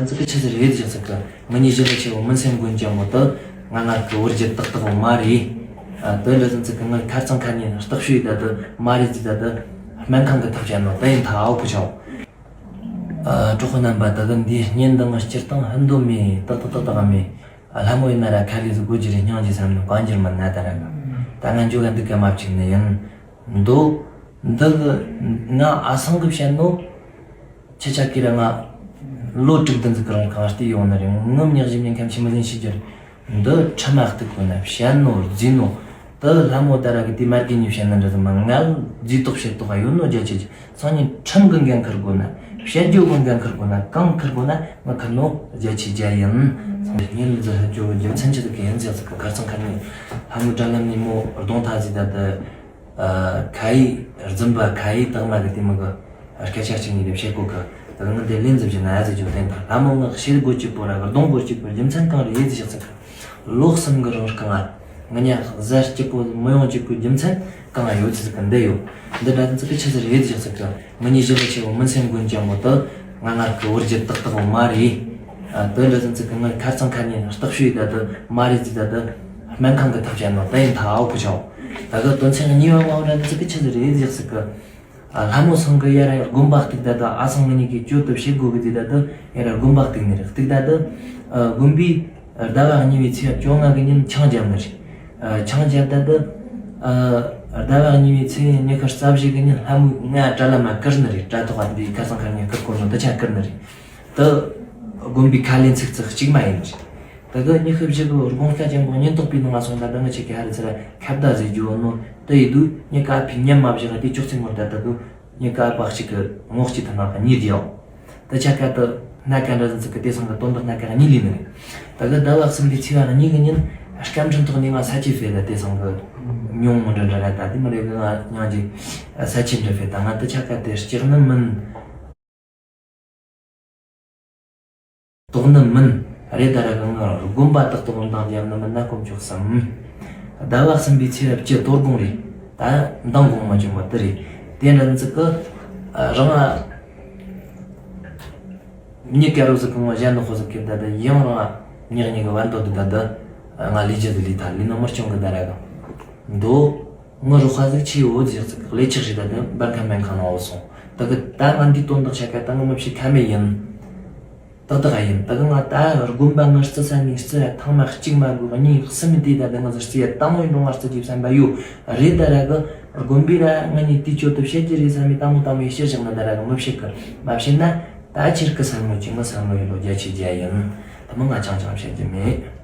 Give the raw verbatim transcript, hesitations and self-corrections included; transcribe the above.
ཙི་གི་ཆི་ཟིག་རེད་ཟེར་ཟིག་གི། ངི་ཉི་ཞི་ལི་ཆེ་བོ་མུན་སེམས་མགོན་ཅན་པོ་དུ་ང་ང་གི་བུར་རྒྱུ་ཏག་ཏག་བོ་མ་རེད། ཨ་དུ་འདྲ་ཟིག་ཙི་གི་ངི་ཁ་རྩང་ཁ་ཉིན་སྟག་ཤུའི་ད་དུ་མ་རེད་ཟིག་ད་དུ། སྨན་ཁང་གི་ཐབས་བྱས་ནོ་དུ་ཡིན་ཐ་ཨའོ་གི་ཆའོ། ཨ་གྲོགས་པོ་རྣམ་པ་ད་གི་འདིའི་བརྙན་འདི་ངི་སྤྱིར་བཏང་ཧན་དོ་མེ་ཏག་ཏག་ཏག་ཏག་མེ། ཨ་ལྷ་མོ་ཡིན་ན་ར་ཁ་ལི་ཟིག་དགོས་རྒྱུ་རེད་སྙིང་རྗེ་བསམ་ནོ་གང་འགྱུར་མིན་ན་ད་ར་གི། ད་ང་འཇོག་ག་འདུག་ག་མ་བཅུག་ནི་ཡིན། མདོ། འདི་གི་ང་ཨ་སང་གི་བཤད་ནོ། ཁྱེད་ཅག་གིས་ར་ང་ལོ་དྲུག་བདུན་ཟིག་གི་རིང་གང་བལྟས་ཡོང་ནི་རེད། ངུ་མྱག་བཞིན་ཉིན་ཁམས་ཆི་མི་ཟིན་ཤི་རྒྱུ་རེད། འདི་ཁྲིམས་མ་གཏུག་དགོས་ན་བཤད་ནོ་རྫི་ནོ། དི་ལྷ་མོ་ད་ར་གི་དེ་མར་གི་ཉིན་བཤད་ན་འདྲ་ཟིག་མ་ང་རྫི་དོག་བཤད་དོག་ག་ཡོད་ནོ་རྒྱ་ཆེ་ཆེ། སང་ཉིན་ཁྲིམས་གི་འགན་འཁུར་དགོས་ན། བཤད་རྒྱུ་གི་འགན་འཁུར་དགོས་ན། གང་འཁུར་དགོས་ན་ང་འཁུར་ནོ་རྒྱ་ཆེ་རྒྱ་ཡིན། སང་ཉིན་ལ་ཟིག་ཧ་ཅོ་གི་རྒྱུ་མཚན་ཆི་ཟིག་གི་ཡིན་ཟེར་ཟིག་གི་ཁ་སང་ཁ་ཉིན་ལྷ་མོ་དྲ་ལམ་ནས་མོ་གདོང་ཐ་ཟིག་ད་དི། ཨ་ཁ་ཡི་རྫུན་པ་ཁ་ཡི་དག་མ་གི་དེ་མོ་གི་སྐད་ཆ་གཅིག་གཉིས་རེ་བཤད་གོ་གི། ད་ང་འདི་ལན་འཛིན་བྱས་ན་ཨ་ཟེར་རྒྱུ་བསྟན་དང་ལྷ་མོ་ངག་བཤད་སྒོ་གཅིག་པོ་ར་གི་གདོང་སྒོ་གཅིག་པོ་རྒྱུ་མཚན་གང་རེད་ཟེར་ཟིག་གི། ལོ་གསུམ་གི་རིང་རྐང་ང་ང་ཉག་གཟའ་སྐྱིད་པོ་མི་ཡོང་གཅིག་པོའི་རྒྱུ་མཚན་གང་ཡོད་ཟིག་གི་འདི་ཡོད། འདི་འདྲ་ཙི་གི་ཆི་ཟིག་རེད་ཟིག་ཟིག་གི། ངི་ཉི་ཞི་ལི་ཆེ་བོ་མུན་སེམས་མགོན་ཅན་པོ་དུ་ང་ང་གི་བུར་རྒྱུ་ཏག་ཏག་བོ་མ་རེད། ཨ་དུ་འདྲ་ཙི་ཙི་གི་ངི་ཁ་རྩང་ཁ་ཉིན་སྟག་ཤུའི་ད་དུ་མ་རེད་ཟིག་ད་དུ། སྨན་ཁང་གི་ཐབས་བྱས་ནོ་དུ་ཡིན་ཐ་ཨའོ་གི་ཆའོ། ད་གི་དོན་ཚན་གཉིས་པ་མ་འོ་འདྲ་ཙི་གི་ཆི་ཟིག་རེད་ཟིག་ཟིག་གི། ཨ་ལྷ་མོ་སང་གི་ཡ་ར་དགོན་པ་གཏུག་ད་དུ་ཨ་སང་ངི་ཉིད་ཀྱི་གཅོད་དུ་བྱེད་དགོས་གི་ཟིག་ད་དུ་ཡ་ར་དགོན་པ་གཏུག་ནི་རེད། གཏུག་ད་དུ་ཨ་དགོན་པའི་ཟླ་བ་གཉིས་པའི་ཚེས་བཅོ་ལྔ་གི་ཉིན་ཆང་བརྒྱབ་ནི་རེད། ཨ་ཆང་བརྒྱབ་ད་དུ་ཨ་ཟླ་བ་གཉིས་པའི་ཚེས་ཉི་ཤུ་རྩ་བཞི་གི་ཉིན་ལྷ་མོས་ང་དྲ་ལམ་མ་བསྐུར་ནི་རེད། དྲ་ཐོག་འདི་ཁ་སང་ཁ་ཉིན་བསྐུར་གོ་ནོ་དུ་ཆ་བསྐུར་ནི་རེད། དུ་དགོན་པའི་ཁ་ལེན་ཚིག་ཚིག་གཅིག་མ་ཡིན་ནི་རེད། ད་གི་ཉི་ཤུ་བཞི་གི་དགོངས་སྐལ་ཅན་པོ་ཉེན་རྟོག་པའི་ནང་ང་སོང་ད་ད་ང་ཆེ་གི་ཧ་རི་ཚེ་ར་ཁ་བརྡ་ཟེར་རྒྱུ་ནོ་དུ་ཡི་དུ་ཉི་ཀ་ཕི་ཉམས་མ་བཞག་དེ་ཅོག་ཚིག་ངོར་ད་ད་གི་ཉི་ཀ་པག་གཅིག་གི་ངོག་གཅིག་ཐ་ན་གཉིས་དེའོ། དུ་ཆ་ཀ་དུ་སྣ་ཀ་འདྲ་ཟིན་ཚིག་གི་དེ་སང་གི་དོན་དུ་སྣ་ཀ་གཉིས་ལི་ནི། ད་གི་ཟླ་བ་གསུམ་པའི་ཚེས་པ་གཉིས་གི་ཉིན་སྐམ་ཕྲན་ཐོག་ནས་ང་ས་ཆའི་ཕེ་ད་དེ་སང་གི་ཉུང་ངུ་འདྲ་འདྲ་ར་ད་དེ་མི་རེ་གི་ང་ཉང་གི་ས་ཆའི་འདྲ་ཕེ་ད་ང་དུ་ཆ་ཀ་དེ་ལྕགས་ནི་མིན། དོགས་ནི་མིན། རེད་ད་ར་གི་ང་དགོན་པ་དག་ཏུ་འོང་དང་རྒྱབ་ནི་མིན་ན་དཀོན་མཆོག་གསུམ། ཟླ་བ་གསུམ་པའི་ཚེས་པ་བཅུ་དོ་དགོང་རེད། ད་མདང་དགོང་མ་བྱུང་བ་དེ་རེད། དེ་འདྲ་ནི་ཚིག་གི་རང་ང་མྱི་དཀར་རོ་ཟིག་གི་ངོ་གཞན་ནི་ཧོ་ཟིག་གི་ད་ད་ཡང་རང་ང་ཉག་ཉིག་གི་བར་འདོད་དུ་ད་ད་ང་ལས་རྒྱུ་དུ་ལས་ད་ལས་ནི་མི་སྐྱོང་གི་ད་ར་གི་འདོད། ངི་རོགས་ཁ་ཟིག་ཆེ་བོ་ཟིག་ཟིག་ལས་ཆག་ཞིག་ད་དུ་འབར་ཁ་སྨན་ཁང་ནང་འོ་སོང་། ད་གི་ད་ང་འདི་དོན་དག་ཆ་ཀ་ད་ངི་མི་ཕྱི་ཁ་མེད་ཡིན། ཏག་ཏག་ཡིན། ད་གི་ང་ད་དགོན་པ་ངི་རྩི་ས་ནས་རྩི་ཡ་ཐང་མ་གཅིག་མ་དགོས་གཉིས་གསུམ་དེ་ད་ད་ངི་ཟིག་རྩི་ཡ་ད་མོ་ཡིན་རུང་ང་རྩི་རྒྱུ་བསམ་པ་ཡོད། རེད་ད་ར་གི་དགོན་པའི་ར་ང་གཉིས་དུས་ཆོད་དུ་བཤད་རྒྱུ་རེད་བསམ་མི་ད་མོ་ད་མོ་ཡི་ཕྱིར་བཞག་ན་ད་ར་གི་མི་ཕྱི་གི་མ་ཕྱི་ན་ད་ཁྱེར་གི་ས་ངོ་ཅི་ངི་ས་ངོ་ཡིན་ལོ་རྒྱ་ཆེ་རྒྱ་ཡིན། ད་མོ་ང་ཅང་ཅང་བཤད་རྒྱུ་མེད།